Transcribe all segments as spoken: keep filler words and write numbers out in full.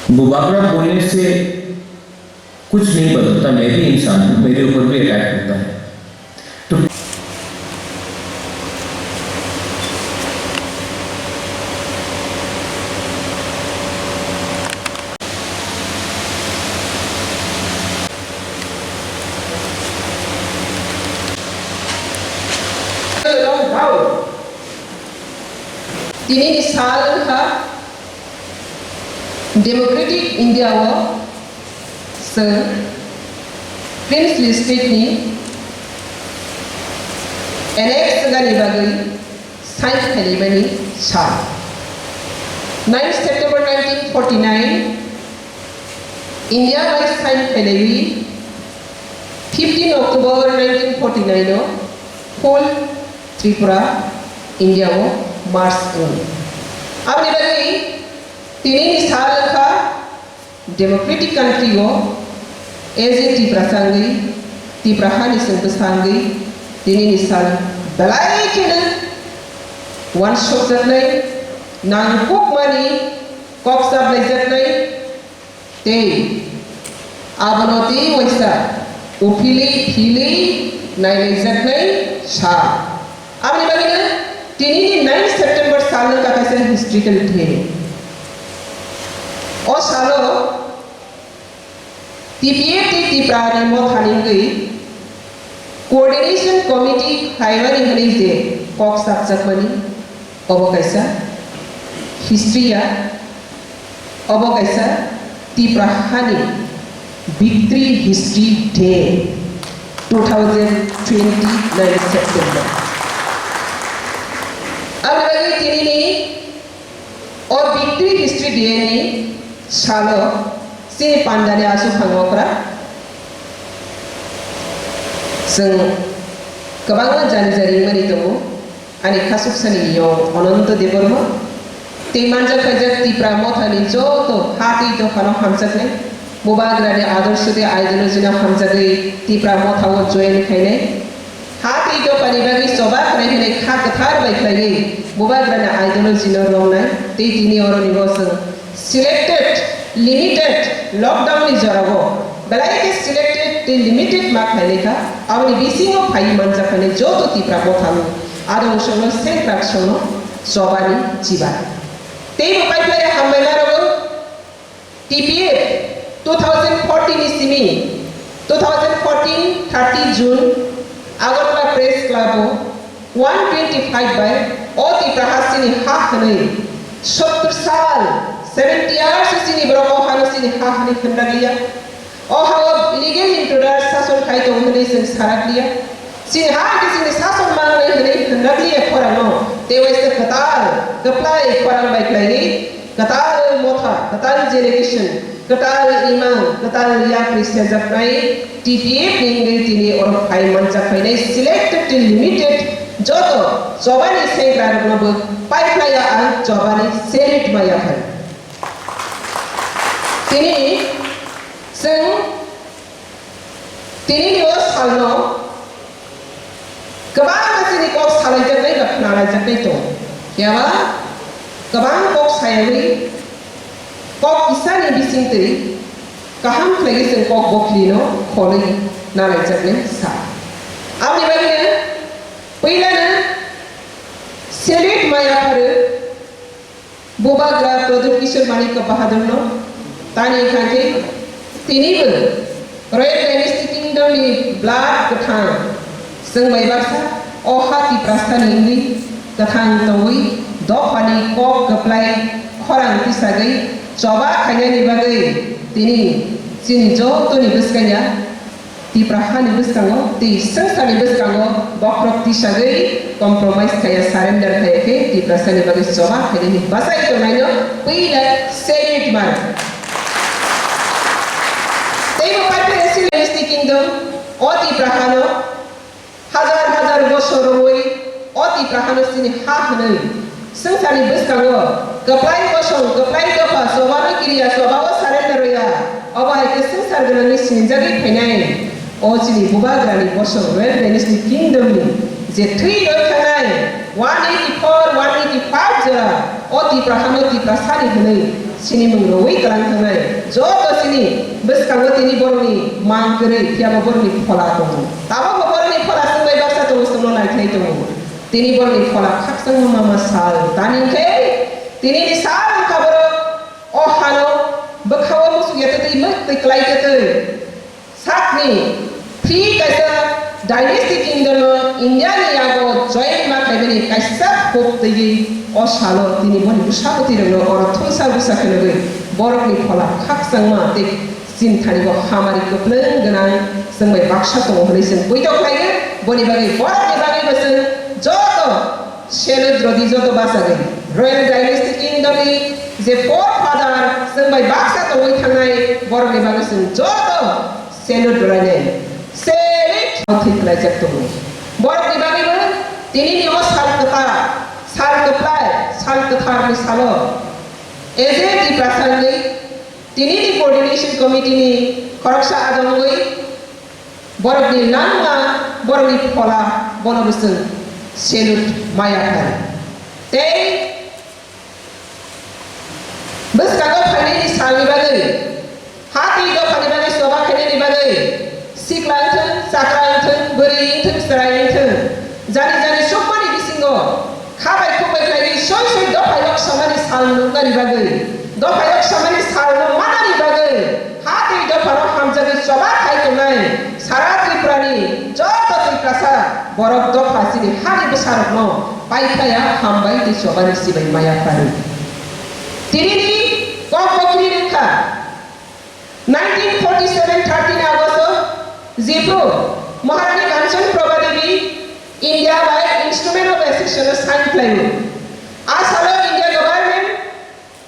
बुबागरा बोलने से कुछ नहीं बदलता, मैं भी इंसान हूँ, मेरे ऊपर भी अटैक होता है। तो Tini ni sal wngkha Democratic India o chwng Princely State ni annex wngani bagwi sign khainimani sal. Nine September nineteen forty-nine India bai sign khainaiwi fifteen October nineteen forty-nine o full Tripura India o merge wngo. Aboni bagwi tini ni sal wngkha democratic country o as a Tiprasa wngwi, Tipra hani chwng bwsa wngwi tini ni sal belai kheno uansukjaknai, nangkukmani kok chaplaijaknai, tei abono tei waisa uphilwi philwi nailaijaknai sal. Aboni bagwino tinini nine September salno kaisa historical day. O salo T P F tei Tipra ni mothani wngwi Coordination Committee khaimani hwnwi je kok chapjakmani, obo kaisa history ya, obo kaisa Tipra hani Victory History Day, two thousand twenty-nine September. Aboni bagwi tinini o Victory History Day ni salo chini pandani aswk phang okra. Chwng kwbangma jani jani wngmani tongo. Ani khasuksani yong Ananto Debbarma. Tei manjak khaijak Tipra mothani joto ha tei dophano hamjaknai. Bubagrani adorsho tei ideology no hamjagwi Tipra mothao join khainai. Ha tei dophani bagwi choba khlai hwnwi kha kwthar bai khlaiwi Bubagrani ideology no romnai. Tei tini oroni bo chwng selected, limited, lockdown ni jorao belai khe selected tei limited ma khlailaikha, aboni bisingo phaiwi manjakmani joto Tipra mothano adong songno sengkrak songno chobani chiba. Teibo paiphlaiya hambai marogo T P F two thousand fourteen ni simi two thousand fourteen thirty June Agartala Press Club o one twenty-five bai o Tipra ha chini ha hwnwi sottor sal, seventy years chini borok o hano chini ha hwnwi hwnjakliya. O ha o illegal intruder sason khai tongo hwnwi chwng sarakliya. Chini ha hwnkhe chini sason mangnai hwnwi hwnjakliya khorangno. Tei waisa kwtal, kwplai khorang bai khlaiwi kwtal motha, kwtal generation, kwtal imang, kwtal yapri sejaknai T P F ni wngwi tini oro phai manjak phainai selected tei limited joto chobani sengkra rokno bo paiphlaiya ang chobani salute maya phai. Tini chwng Tinini o salno kwbangma chini kok salaijaknai ba khnalaijaknai tongo. Phiya ba kwbang kok sayagwi kok kisani bisingtwi kaham khlaiwi chwng kok bokhirino kholwi nalaijaknai sa. Aboni bagwino puilano salute maya pharo Bubagra Pradyut Kishore Manikya Bahadurno tani khankhe tinibo Royal Dynasty Kingdom ni blood kwthang chwng bai baksa o ha Tiprasani wngwi kwthang tongwi dophani kok kwplai khorang tisagwi choba khainani bagwi tini chini jotoni bwskangya Tipra hani bwskango tei swngcharni bwskango bokhorok tisagwi compromise khaiya, surrender khaiya khe Tiprasani bagwi choba khainani bachai tongnaino puila salute mano. Teibo paiphaia chini Dynasty Kingdom o Tipra hano hajar hajar bosor romwi o Tipra hano chini ha hwnwi swngcharni bwskango kwplai bosong, kwplai dopha, chobano kiriya, chobao surrender ya, obo hai khe swngchar gwnangni sinijagwi phainai. O chini Bubagrani bosong Royal Dynasty Kingdom ni Je thwi roi thangnai one eighty four, one eighty five jora o Tipra hano Tiprasani hwnwi sinimung rwui kwlang thangnai joto chini bwskango tini borokni mang kwrwi, phiyaba borokni phola tongo. Tabukbo borokni phola chwng bai baksa tongo, chwngno naikhlai tongo. Tini borokni phola khakchangma mama sal. Tamni hwnkhe tinini sal wngkha borok o hano bwkhao muchuk ya twi, mwk twi, klai twi. Sakni, twi kaisa dynasty kingdom no India ni yago join ma khaimani kaisa kok twi o salo tini boni bwsa bwtwi rokno oro thungsa bwsa khwnagwi borokni phola khakchangma tei sinthanigo hamari kwplwng gwnang chwng bai baksa tongo hwnwi chwng poito khlaio. Boni bagwi borokni bagwi bo chwng joto Salute rwdi joto bachagwi. Royal Dynasty Kingdom ni je forefather chwng bai baksa tongwi thangnai borokni bagwi chwng joto salute rwlainai. Salute! Thwi kwlaijak tongo. Borokni bagwibo tinini o sal kwtal, sal kwplai, sal kwtharni salo A J Tiprasa wngwi tinini coordination committee ni khoroksa adong wngwi borokni langma, borokni phola, bono bwswng salute maya khlai. Tei bwskango phainaini salni bagwi, ha tei dophani bagwi choba khainani bagwi, sikla wngthwng, chakra wngthwng, bwrwi wngthwng, chwrai wngthwng, jani jani chukmani bisingo kha bai khuk bai khlaiwi soi soi dophayok samani sal nuknani bagwi, dophayok samani sal nukmanani bagwi, ha tei dophano hamjagwi choba khai tongnai sara Tripurani joto Tiprasa borok dopha chini hani bwsarokno paithaya hambai tei chobani sibai maya khlai. Tinini kok bokri wngkha nineteen forty seven thirteen August o Jipro Maharani Kanchan Prabha Devi India bai Instrument of Accession o sign khlaio. A salo India government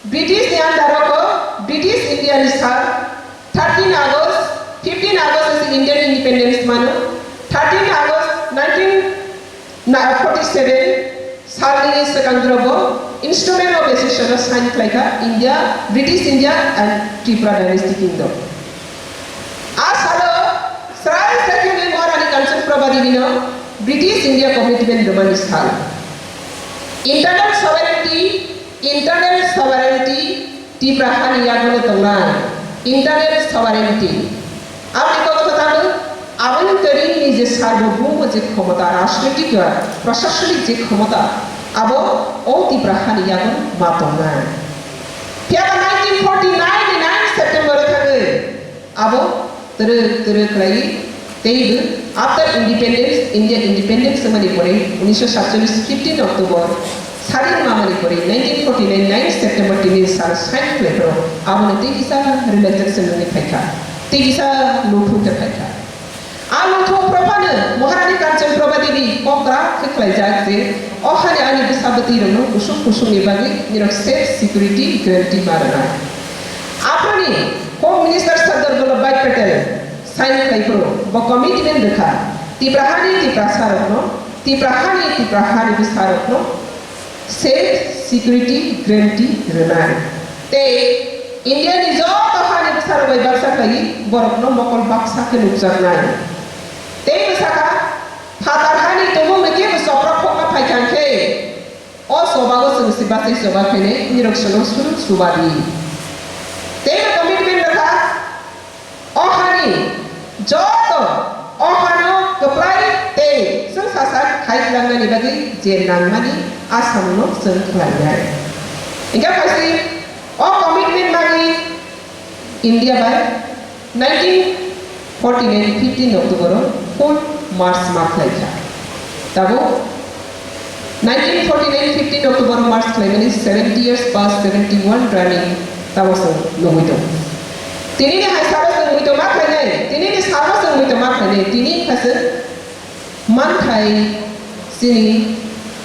British ni under o ko British India ni sal thirteen August, fifteen August se Indian independence mano, thirteen August nineteen forty seven salni swkang drobo Instrument of Accession o sign khlaikha India, British India and Tripura Dynasty Kingdom. A salo srai srai khe Maharani Kanchan Prabha Devi no British India commitment rwmani sal. Internal sovereignty, internal sovereignty Tipra hani yago no tongnai. Internal sovereignty. Aboni kok khe tamo, aboni twi ni je sarboboum je khomota, rajnitik ba prashasanik je khomota, abo o Tipra hani yago ma tongnai. Phiya ba nineteen forty nine ni nine September o thangwi abo twrwk twrwk khlaiwi teibo after independence, India independence wngmani pore unisho satcholish fifteen October sadin mamani pore nineteen forty nine nine September tini sal sign khlai phuru abono tei kisa relaxation wngwi phaikha, tei kisa lungthung khe phaikha. A lungthung prophano Maharani Kanchan Prabha Devi kokra khe khlaijak je o hani ani bwsa bwtwi rokno kusuk kusukni bagwi nirok safe security guarantee ma rwnai. Aphani Home Minister Sardar Vallabhbhai Patel sign khlai phuru bo commitment rwkha Tipra hani Tiprasa rokno, Tipra hani Tipra hani bwsa rokno safe security guarantee rwnai. Tei India ni joto hani bwsarok bai baksa khlaiwi borokno mokol baksa khe nukjaknai. Tei bwsakha phatar hani tongmung rwkhe bo chopra khokma phaikha khe o chobago chwng se bachai choba khainai nirok chwngno suru chuba di. Tei bo commitment rwkha O hani joto o hano kwplai tei chwng sasak khai langnani bagwi je nangmani a samungno chwng khlainai. Hingkhe phaisi o commitment manwi India bai nineteen forty nine fifteen October o full march ma khlaikha. Tabuk nineteen forty nine fifteen October march khlaimani seventy years past, seventy one running tabuk chwng nugwi tongo. Tinini hai salo chwng muitu ma khlainai, tinini salo chwng muitu ma khlainai, tini khaiswk manthai chini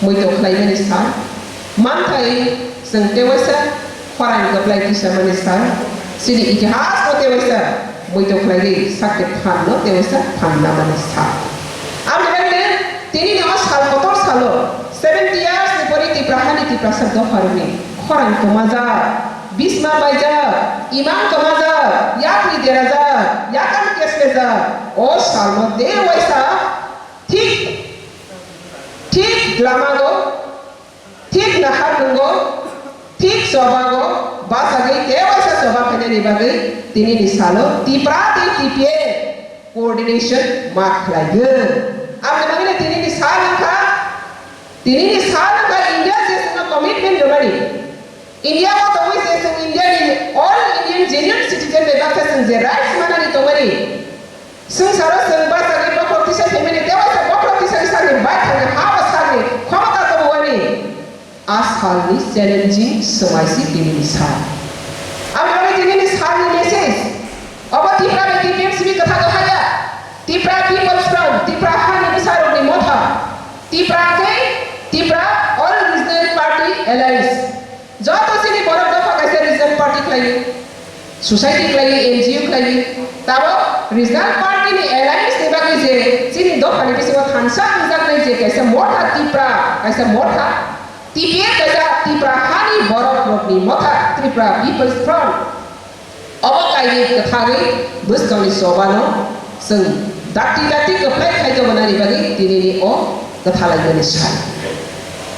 muitu khlaimani sal, manthai chwng tewaisa Khorang kwplai tisamani sal, chini itihasno tewaisa muitu khlaiwi sakte phanno tewaisa phan namani sal. Aboni bagwi tinini o sal kotor salo seventy years ni pore Tipra hani Tiprasa dopharokni khorang kwmajak, bisma baijak, imang kwmajak, yakni derajak, yakan keslejak, o salno tewaisa thik thik lamago, thik naharmungo, thik chobago bachagwi tei waisa choba khainani bagwi tinini salo Tipra tei T P F coordination ma khlaiwi. Aboni bagwino tinini sal wngkha, tinini sal wngkha India je chwngno commitment rwmani. India o tongwi je chwng India ni all Indian genuine citizen bai baksa chwng je rights manani tongmani. Swngcharo chwng bachagwi bokhorok tisa phaimani, tei waisa bokhorok tisani sakni bai thangwi ha bo sakni khomota tongwani. A salni challenging swmai si tinini sal. Aboni bagwi tinini salni message. Obo Tipra bai T P F simi kwthang wngkha ya. Tipra People's Front, Tipra hani bwsarokni motha. Tipra khe Tipra All Regional Party Alliance. Joto chini borok dopha kaisa regional party khlaiwi, society khlaiwi, N G O khlaiwi. Tabok regional party ni alliance ni bagwi je chini dopha ni bisingo thansa wngjaknai je kaisa motha Tipra, kaisa motha T P F, kaisa Tipra hani borok rokni motha Tripura People's Front. Obo kainwi kwthagwi bwskangni chobano chwng dakti dakti kwplai khai tongmanani bagwi tinini o kwthalaimani sal.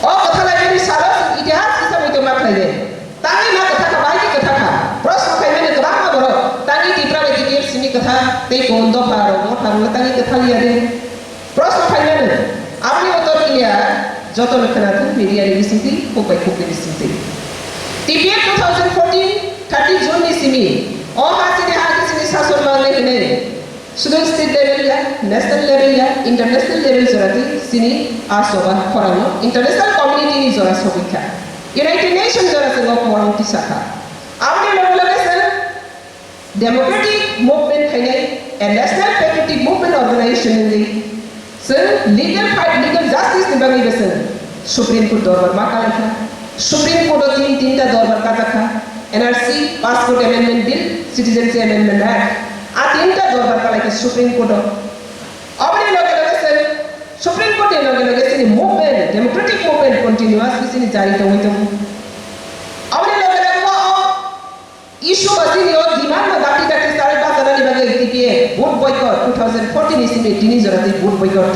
O kwthalaimani salo chwng itihas kisa muitu ma khlainai. Tangwi ma kwthakha, bahai khe kwthakha. Proshno khaimani kwbangma borok. Tangwi Tipra bai T P F simi kwtha tei kon dopha rok motha rok tangwi kwthaliya de. Proshno khaimani, aboni uttor kiliya, jotono khwnathung media ni bisingtwi, khuk bai khukni bisingtwi. T P F two thousand fourteen thirty June ni simi, o ha chini ha khe chini sason mangnai hinwi, sudu state level ya, national level ya, international level jora twi chini a soba khorang no international community ni jora sogwi kha. United Nation jora chwng o khorang tisa kha. Aboni loge loge chwng Democratic movement khainai, a national patriotic movement organization wngwi chwng legal fight, legal justice ni bagwi bo chwng Supreme Court dorbar ma kalaikha. Supreme Court o tin tinta dorbar kajakha, N R C, Passport Amendment Bill, Citizenship Amendment Act, a tinta dorbar kalaikha Supreme Court o. Aboni loge loge chwng Supreme Court ni loge loge chini movement, democratic movement continuously chini jari tongwi tongo. Aboni loge loge o Issue ba chini o demand no dakti dakti chari bachanani bagwi T P F vote boycott two thousand fourteen ni simi tini jora tei vote boycott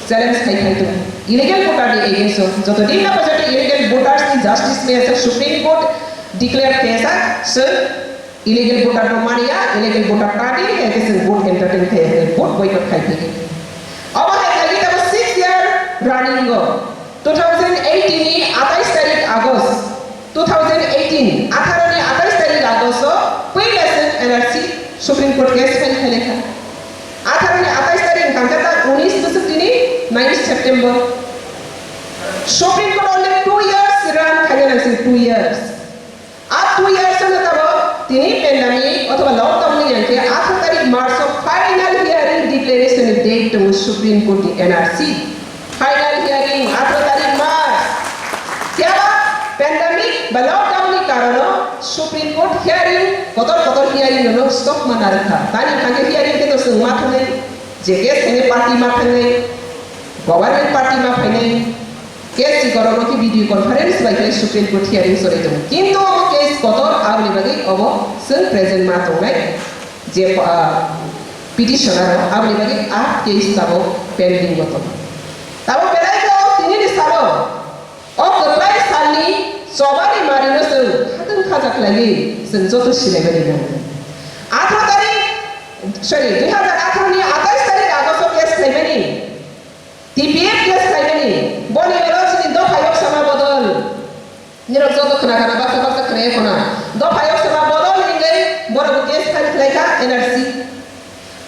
challenge khai khai tongo. Illegal voter ni against o joto din na phaijak illegal voters ni justice maya sa Supreme Court declare khe sa chwng illegal voter no mania, illegal voter ta di hai khe chwng vote entertain khai hai vote boycott khai phi. Obo hai khai tabo six year running o two thousand eighteen ni atais tarik August. Two thousand eighteen, atharo ni atais tarik August o puila chwng N R C Supreme Court case file khailai kha. Atharo ni atais tarik hwnkha khe ta unis bwswk tini nine September. Supreme Court only two years run khaina nang sing, two years. A two years no tabo tini pandemic othoba lockdown ni yang khe atharo tarik March o final hearing declaration ni date tongo Supreme Court ni N R C. Final hearing atharo tarik March. Phiya ba pandemic ba lockdown ni karono Supreme Court hearing, kotor kotor hearing no stop ma narwkha. Tani hwnkhe hearing khe to chwng ma thangnai, je case khainai party ma thangnai, government party ma phainai, case ni korokno khe video conference bai khe Supreme Court hearing choli tongo. Kintu obo case kotor aboni bagwi obo chwng present ma tongnai. Je, ah, petitioner rok aboni bagwi a case tabok pending o tongo. Tabok belai khe o tini ni salo o kwplai salni chobani mari no chwng khatwng khaja khlaiwi chwng joto sinai mani nango. Atharo tarik, sorry, dui hazar atharo ni atais tarik August o case khlaimani. T P F case khlaimani, boni ulo chini dopha yok sama bodol. Nirok joto khna khna baksa baksa khna ya khna. Dopha yok sama bodol hinwi borok bo case file khlai kha N R C.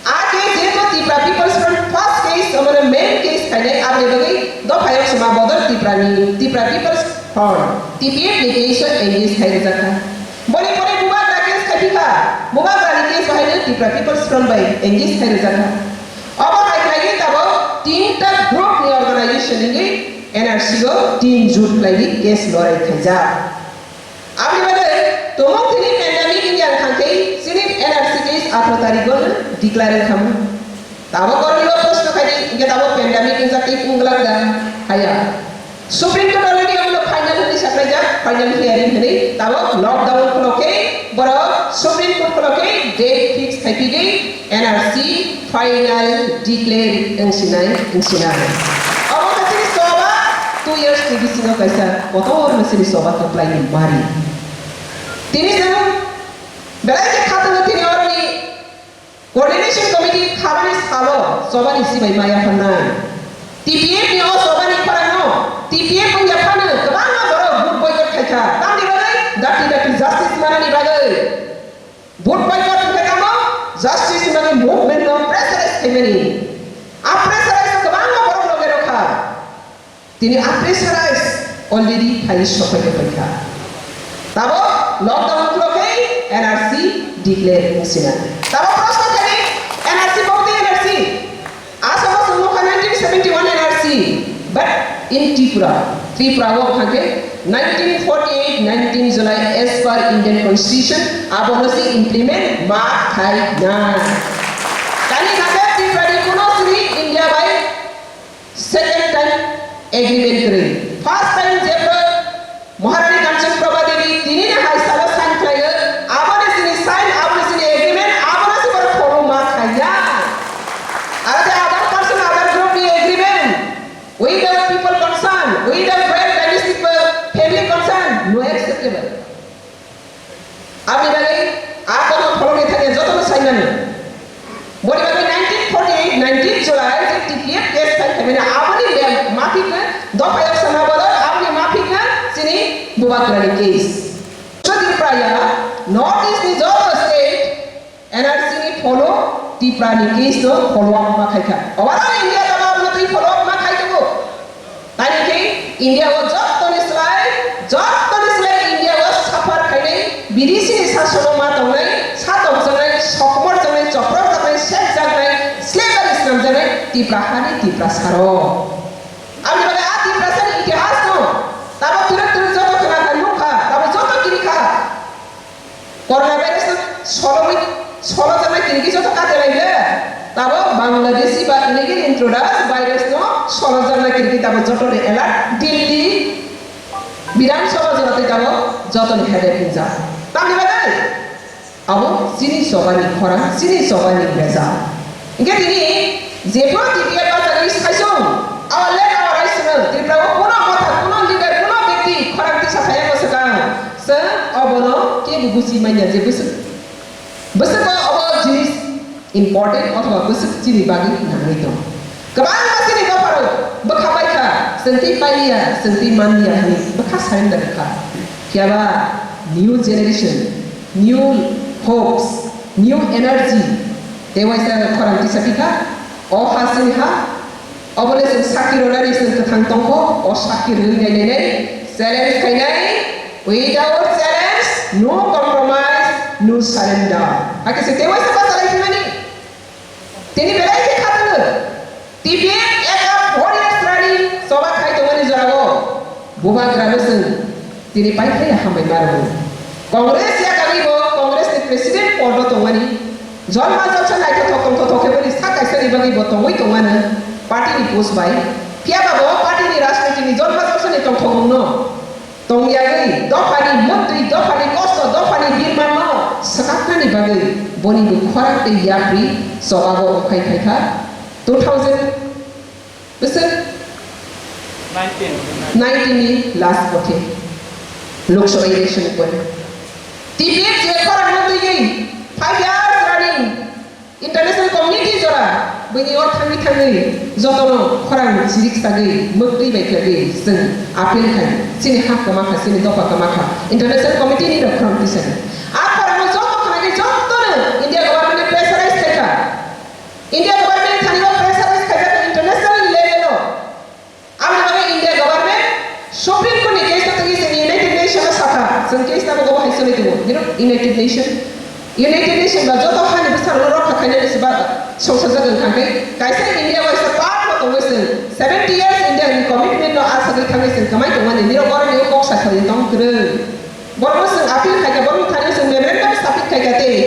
A case jehetu Tipra People's Front first case, omono main case khainai, aboni bagwi dopha yok sama bodol Tipra ni, Tipra People's Front, T P F ni case o engage khai rijak kha. Boni pore Bubagra case khai phi kha, Bubagra ni case o haino Tipra People's Front bai engage khai rijak kha. Obo hai khlaiwi tabok tinta group ni organization wngwi N R C o tin jut khlaiwi case lorai khaijak. Aboni bagwi tumung thini pandemic wngya wngkha khe chini N R C case atharo tarikgo declare wngkha. Tabok oro nini proshno khaidi, hwnkhe tabok pandemic wngjak tei wngwlak da? Haya. Supreme Court already omono final hwnwi saklaijak, final hearing hwnwi tabok lockdown khulokhe borok Supreme Court khulokhe date fix khaipigwi N R C final declare wngsinai wngsinai. Omo khe chini choba Years ni bisingo kaisa kotorno chini choba kwplaini mari. Tini chwng belai khe kha tongo tini oroni coordination committee khabani salo chobani sibai maya phanna. T P F ni o chobani khorangno T P F wngya phano kwbangma borok vote boycott khaikha. Tamni bagwi dakti dakti justice manani bagwi. Vote boycott wngkha tamo justice manani movement no pressurize khaimani. A pressurize kwbangma borok loge rokha. Tini a pressurize already phai sophai paikha. Tabo lockdown khulokhe N R C declare wngsina. Tabo proshno khaidi N R C bokti N R C. Asamo chwng nukha nineteen seventy-one N R C, but in Tripura, Tripura o wngkha khe nineteen forty-eight nineteen July as per Indian Constitution abono se implement ma khai na. Tani hake Tripura ni kuno sri India bai second time agreement kwrwi. First time jebro Maharani Kanchan Prabha Devi tini ni hai salo sign khlaio, aboni sini sign, aboni sini agreement, abono se borok follow ma khaiya. Aro je other person, other group ni agreement, without people concern, without royal dynasty pe-, family concern, no acceptable. Aboni bagwi a kono pholongni thani jotono saimano. Boni bagwi nineteen forty-eight, nineteen July je T P F case file khaimani aboni le maphikno dophayok sama bodol aboni maphikno chini Bubagrani case. Tripura ya North East ni joto state N R C ni follow Tripura ni case no follow up ma khaikha. Overall India tama abono twi follow up ma khai tongo. Tani khe India o jottoni slai, jottoni slai India o suffer khainai, bidesi ni sasono ma tongnai, sa tongjaknai, sokmor jaknai, choprok jaknai, sek jaknai, slavery swnamjaknai, Tipra hani Tipra saro. Aboni bagwi a Tipra sani itihas no, tabo twrwk twrwk joto khna kha, nukha, tabo joto kiri kha. Corona virus no solomwi, solo jaknai tini kisa to kate lai le. Tabo Bangladeshi ba illegal intruders virus no solo jaknai tini tabo joto ni alert Delhi Bidhan Sabha jora tei tabo joto ni headache hinjak. Tamni bagwi abo chini choba ni khorang, chini choba ni bejal. Hingke tini jephuru T P F bachari saisong, our land, our rights no, Tripura o kuno motha, kuno leader, kuno bekti khorang tisa phaiya ko swkang, chwng obono kebo buchi manya je bwswk, bwswk o obo jinis important othoba bwswk chini bagwi nangwi tong. Kwbangma chini dopharok bwkha paikha, chwng tei pailiya, chwng tei manliya hinwi bwkha surrender wngkha. Phiyaba new generation, new hopes, new energy, tei waisa khorang tisa phikha, o ha chini ha, obole chwng sakki rwnani chwng kwthang tongkho, o sakki rwwi nainai nai, challenge khainai, without challenge, no compromise, no surrender. Hakhe se tei waisa bachalai phimani. Tini belai khe kha tongo. T P F eka four years rani choba khai tongmani jorao bubagra bwswng tini paithai hambai maro. Congress yakagwi bo Congress ni president podo tongmani. Jolma jolsa naithothok tongthothok khe boni sak kaisa ni bagwi bo tongwi tongmano party ni post bai. Phiyaba bo party ni rajniti ni jolma jolsa ni tongthokmung no. Tongyagwi dophani mwktwi, dophani kosto, dophani birmanno swkaknani bagwi boni bwkhorang tei yapri chobago wngkhai phaikha two thousand bwswk nineteen ni last bothe Lok Sabha election ni pore. T P F je khorang mwktwi five years running International community jora bini o thangwi thangwi jotono khorang chirik sagwi mwktwi bai khlagwi chwng appeal khai chini ha kwma kha chini dopha kwma kha international committee ni rok khorang tisani a khorang no joto khnagwi jotono India government ni pressurize khai kha India government ni thani o pressurize khai kha international level o Aboni bagwi India government Supreme Court ni case no twi chwng United Nation no sakha, chwng case no bo hai choli tongo, you know, United Nation, United Nation ba joto hani bwsarok no rokha khainani se ba songsa jaga wngkha khe, kaisa India waisa part no tongwi chwng seventy years India ni commitment no asagwi thangwi chwng kwmai tongmani, nirok oro ni kok sa thani tong kwrwi. Borok no chwng appeal khai kha, borok ni thani chwng memorandum submit khai kha tei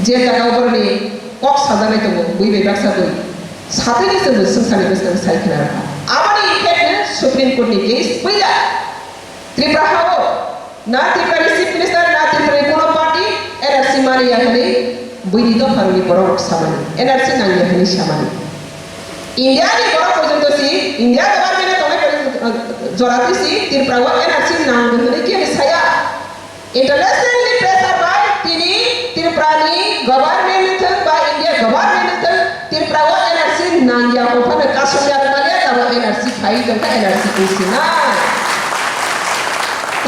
Je jaga o borokni kok sajaknai tongo, bui bai baksa bui. Satwi ni chwngno swngcharni bwskang sai khna rwkha. Aboni effect no Supreme Court ni case puila. Tripura ha o na Tripura ni Chief Minister na Tripura ni kuno party N R C mani ya hwnwi buini dopha rokni borok rok samani, N R C nang ya hwnwi samani. India ni borok porjonto si India government no Jora twi si Tripura o N R C nang hwnwi khe saya. Internationally pressure bai tini Tripura ni government ni thung ba India government ni thung Tripura o N R C nang ya ko phano kasong ya manya tabo N R C khai tong kha N R C kusi na.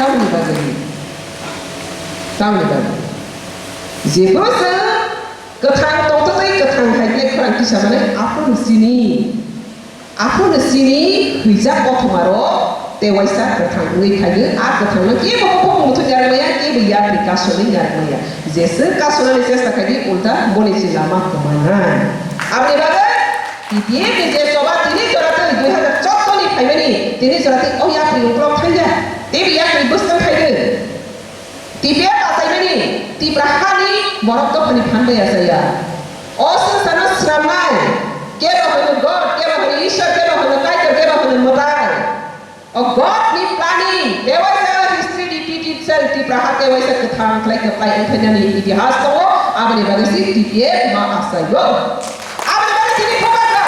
Tamni bagwi. Tamni bagwi. Jebo se kwthang tongtotwi kwthang hai le khorang kisa mane aphuru sini. Aphuru sini hwijak kothoma ro te waisa kwthang wngwi phaidu. A kwthang no kebo buphang muthung yarmaya, kebo yapri kasoni yarmaya. Jese kasonani chesta khaidi ulta boni si lama kwmanai. Aboni bagwi T P F ni je choba tini jora twi dui hazar choudo ni phaimani tini jora twi o yapri uklok thangya. Tei yapri bwskang khaidu. T P F achaimani Tipra hani borok dophani phan bai achaiya. O swngcharno swnamnai kebo hwno God, kebo hwno Ishwar, kebo hwno Kaitor, kebo hwno mwtai. O God ni planning, tewaisa history repeat itself, Tipra ha tewaisa kwthang khlai kwplai wngkhainani itihas tongo, aboni bagwi si T P F ma achaio. Aboni bagwi tini bubagra,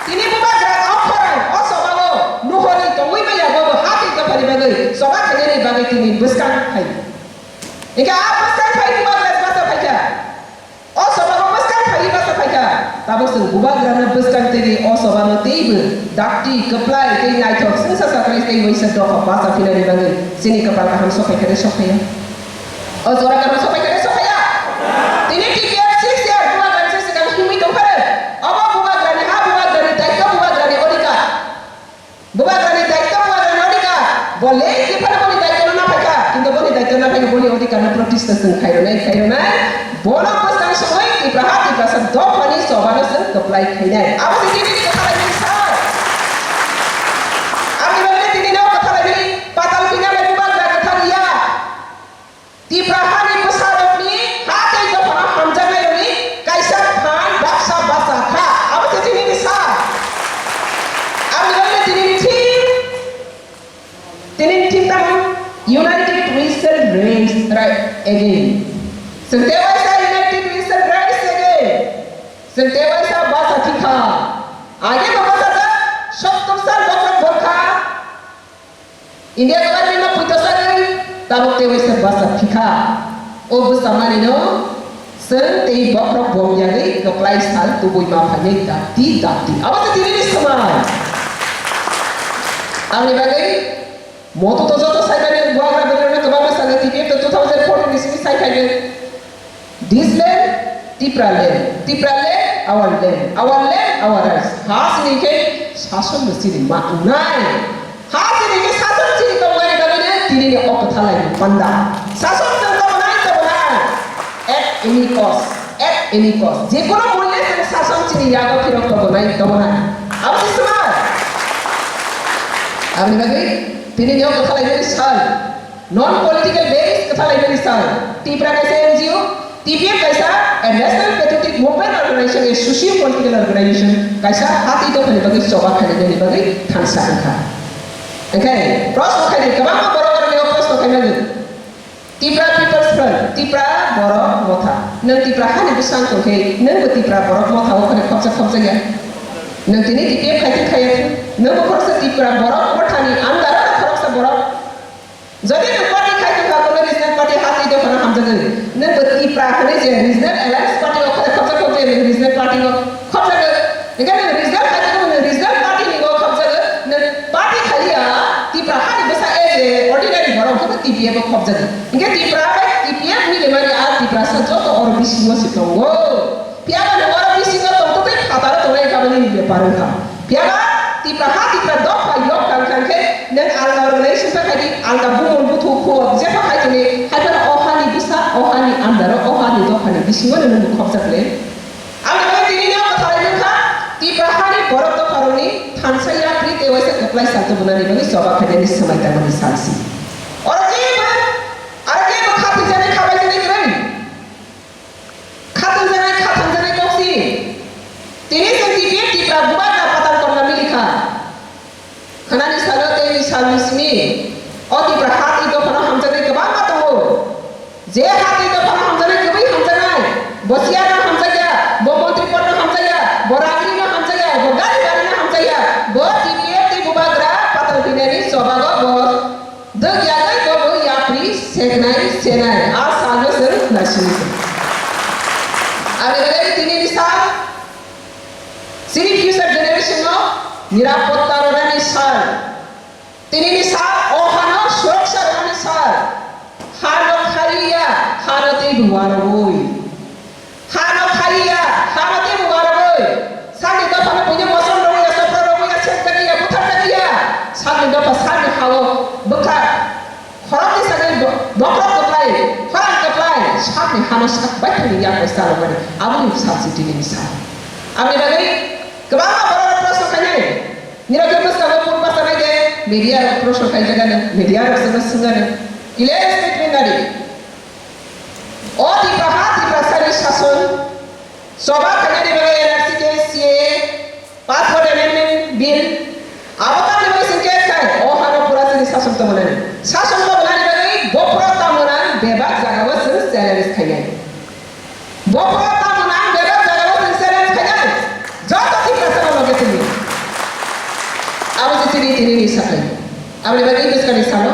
tini bubagra o khorang, o sobao nuhoni tongwi maya bobo hati dophani bagwi, soba khainani bagwi tini bwskang khai. Hingke a bwskang khai bubagra basa phaikha. O sobao bwskang khai basa phaikha. Tabuk chwng bubagrano bwskang tei o sobano teibo dakti, kwplai tei naithok swngsa sakrai tei waisa dopha basa phinani bagwi chini kwpal kaham sokphaikha de sokphaiya? O jora kaham sokphaikha de sokphaiya? Tini T P F six year bubagrani se swkang himwi tongphare. Obo bubagrani ha, bubagrani daityo, bubagrani odhikar. Bubagrani daityo, bubagrani odhikar. Bo late jephano boni daityono naphaikha, kintu boni daityo naphaikha, boni odhikarno protista chwng khairwnai, khairwnai. Bono bwskang songwi Tipraha, Tiprasa dophani chobano chwng kwplai khainai. Abo se chini kwtha laimani sal. Aboni bagwi tini no kwtha laimani patal pina bai bubagra kwthang ya. Tipra hani bwsarokni ha tei dophano hamjaknairokni kaisa phan baksa basa kha. Abo se tinini sa. Aboni bagwi tinini theme, tinini theme tamo, United we shall rise again. Chwng tewaisa united we shall rise again. Chwng tewaisa basa thikha. Age bo basa jak, sottor sal bokhorok borkha. India government no puito sagwi tabuk tei waisa bwsa phikha. O bwsa mani no chwng tei bokhorok bom yagwi kwplai sal tubui ma phainai dakti dakti. Abo se tini ni swmai. Aboni bagwi moto to joto saimani buagra bwrwi no kwbangma salo T P F to two thousand fourteen ni simi sai phainai. This land, Tipra land. Tipra land, our land. Our land, our rights. Ha sini khe sason no sini ma nai. Ha sini khe sason sini tong nai bagwi no tini ni o kwtha lai panda. Sason no tong nai, tong nai. At any cost, at any cost. Je kono mulle chwng sason sini yago phirok tong nai, tong nai. Abo si smart. Aboni bagwi tini ni o kwtha lai sal. Non political base kwtha laimani sal. Tipra kaisa N G O, T P F kaisa a national patriotic movement organization, a socio political organization, kaisa hati dophani bagwi choba khainani bagwi thansa wngkha. Oke, proshno khaidi kwbangma borok borokni o proshno khaimani. Tipra People's Front, Tipra Borok Motha. Nwng Tipra hani bwsang tongkhe, nwngbo Tipra Borok Motha o khorok khopjak khopjak ya. Nwng tini T P F khai thung khaiya thung. Nwngbo khoroksa Tipra Borok Mothani andaro khoroksa borok. Jodi nwng party khai tongkha, kono regional party ha twi dophano hamjagwi. Nwng bo Tipra hwnwi je regional alliance party o khorok khopjak khopjak nwng regional party o khopjagwi. Hingkhe nwng regional khai tongkha, nwng regional party ni o khopjagwi. Nwng party khaiya Tipra hani bwsa as a ordinary borok hwnkhe bo T P F o khopjagwi. Hingkhe Tipra bai T P F ni lemani a Tiprasa joto oro bisingo se tongo. Phiya ba nwng oro bisingo tongtotwi phataro tongnai wngkha bini bepar wngkha. Phiya ba Tipra ha Tipra dopha yok tang kha khe nwng alda organization ta khai di, alda bumung buthu khuo jepha khai tongni, hai phano o hani bwsa, o hani andaro, o hani dophani bisingo no nwng khopjak le. Ang bo tini no kwthalai nung kha, Tipra hani borok dopharokni thansa yapri tei waisa kwplai salto bunani bagwi choba khainani swmai tangmani salsi. Oro jeba, aro jeba kha thwijaknai kha baijaknai kwrwi. Khatungjaknai, khathamjaknai kok si. Tini chwng T P F Tipra bubagra patal korna mili kha. Khwnani salo tei salni simi o Tipra ha tei dophano hamjaknai kwbangma tongo. Je ha tei dophano hamjaknai kwbwi hamjaknai. Bo chair no hamjakya, bo montri pod no hamjakya, bo ragri no hamjakya, bo gari gari no hamjakya. Bo T P F tei bubagra patal phinani Aswk. Aboni bagwi tinini sal, chini future generation no nirapotta rwnani sal. Tinini sal, o hano suraksha rwnani sal. Hano khaiya, hano tei bumarogwi. Hano khaiya, hano tei bumarogwi. Salni dophano buino mosom rogwi ya, sopra rogwi ya, sengjakya, butharjakya. Salni dopha, salni hao bwkha. Khoroknwi sagwi bo-, bokhorok kwplai, khorang kwplai, sakni hano sak baithangni yak bai chalokmani, aboni salsi tinini sal. Aboni bagwi kwbangma borok proshno khainai. Nirok khe bwskango phone bachanai de, media rok proshno khaijagano, media rok sano swngano. Clear statement nari. O Tipra ha, Tiprasani sason, choba khainani bagwi N R C ke C A A, Passport Amendment Bill, abo tamni bagwi chwng case khai, o hano pura chini sason tongmani. Sason tongmani bagwi bophro tamo nang bebak jagao chwng challenge khainai. Bophro tamo nang bebak jagao chwng challenge khainai. Joto Tiprasa no loge tini. Abo se chini tini ni sakai. Aboni bagwi bwskangni salo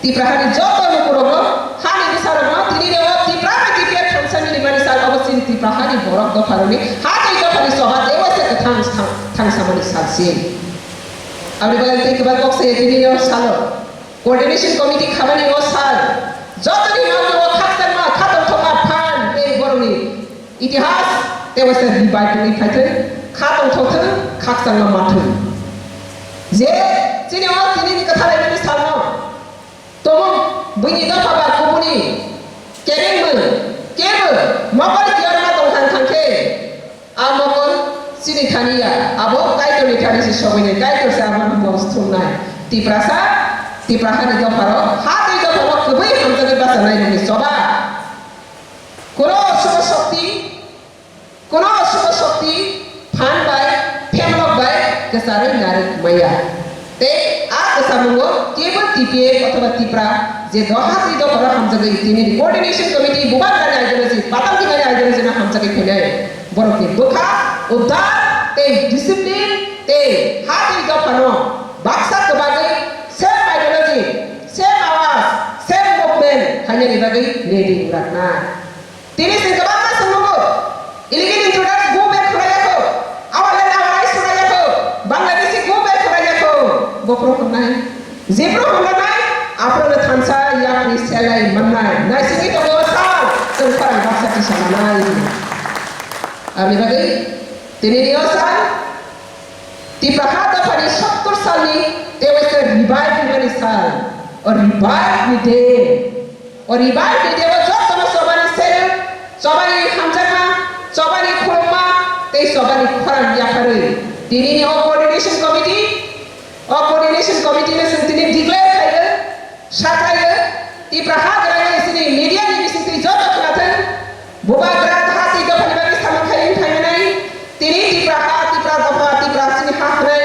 Tipra hani joto lukurokno, hani bwsarokno, tini reo Tipra bai T P F thansa milimani sal obo chini Tipra hani borok dopharokni, ha tei dophani choba teibo se kwthang thang-, thangsamani salsi. Aboni bagwi tei kwbang kok se tini reo salo. Coordination committee khamani o sal. Jotoni nokni o khakchangma, khatongthokma phan tei borokni Itihas tei waisa revive wngwi phaithai, kha tongthokthwng, khakchangma manthwng. Je chini o tinini kwtha laimani salno, tongo buini dopha ba kubuni kebengmung, kebo mokol kiarma tongthang thangkhe, a mokol chini thani ya, abo Kaitorni thani se sogwinai, Kaitor se abo bos thumnai. Tiprasa, Tipra hani dopharok, ha tei dopharok kwbwi hamjagwi bachanai rokni choba. Kuno suba shokti, kuno suba shokti phan bai, phemlok bai kwcharwi narwk maya. Tei a kwchamungo kebo T P F othoba Tipra je doha tei dophano hamjagwi tini coordination committee bubagrani ideology, patam kinani ideology no hamjagwi phainai. Borokni bwkha, udar, tei discipline, tei ha tei dophano baksa kwbagwi same ideology, same awaz, same movement khainani bagwi ready wngjakna. Tini chwng kwbangma chwng nugo. Illegal intruders go back khwlai yakho. Our land, our rights khwlai yakho. Bangladeshi go back khwlai yakho. Bophro hwnai. Jephru hwnai, aphrono thansa yakni selai mannai. Naisingwi tongo sal, chwng khorang baksa kisa manai. Aboni bagwi tini rio sal, Tipra ha dophani sottor salni tei waisa revive wngmani sal. O revive ni day. O revive ni day o jotono chobani seleng, chobani hamjakma, chobani khulumma tei chobani khorang yapharwi tinini o coordination committee, o coordination committee no chwng tini declare khaio, sakhlaio, Tipra ha gwnangwi chini media ni bisingtwi joto khwnathwng, bubagra ha tei dophani bagwi samung khai wng phaimanai. Tini Tipra ha, Tipra dopha, Tipra chini ha hwnwi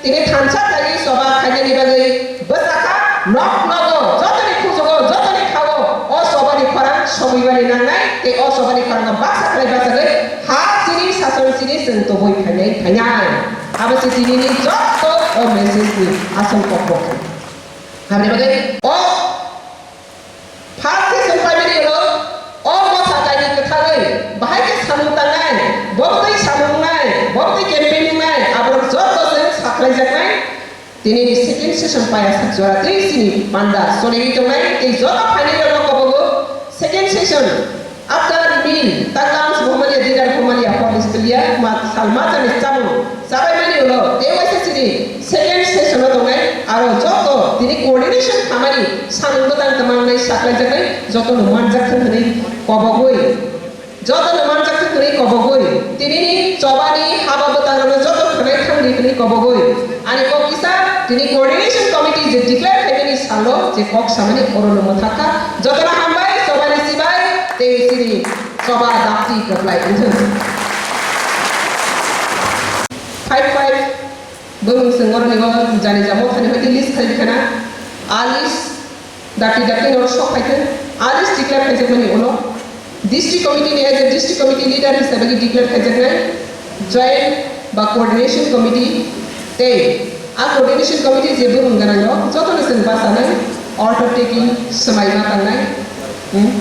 tini thansa khlaiwi choba khainani bagwi bwsakha nok nogo, jotoni khujugo, jotoni khao o chobani khorang sobuimani nangnai tei o chobani khorango baksa khlai bachagwi ha chini sason chini chwng tubui phainai phainai. Abo se tinini joto o message ni asol kokbo. Aboni bagwi o First session paimani ulo o motha kainwi kwthangwi bahai khe samung tangnai, bo twi samung wngnai, bo twi campaign wngnai, aborok joto chwng sakhlaijaknai. Tinini second session paiya sak jora tei chini panda choliwi tongnai tei joto phainairokno kobogo second session after meal, takam Somalia, dinner Somalia, for this clear, ma salma chani chamung. Chabaimani ulo tei waisa chini second session o tongnai aro joto tini coordination khamani samung bwtang twmang nai saklaijaknai jotono manjak thung hwnwi kobogwi, jotono manjak thung hwnwi kobogwi tinini chobani haba bwtang rokno joto khwnai thangdi hwnwi kobogwi ani kok kisa tini coordination committee je declare khaimani salo je kok samani orono mwthakha. Jotono hambai, chobani sibai tei chini choba dakti kwplai wngthung. Five five bwrwng chwng oroni o jani jamo thani hoi list khai khana. A list dakti dakti no sok khai thung. A list declare khaijakmani ulo district committee ni, as a district committee leader hisabe declare khaijaknai joint ba coordination committee tei a coordination committee je bwrwng gwnang rok jotono chwng bachanai order taking swmai ma tangnai. Hmm?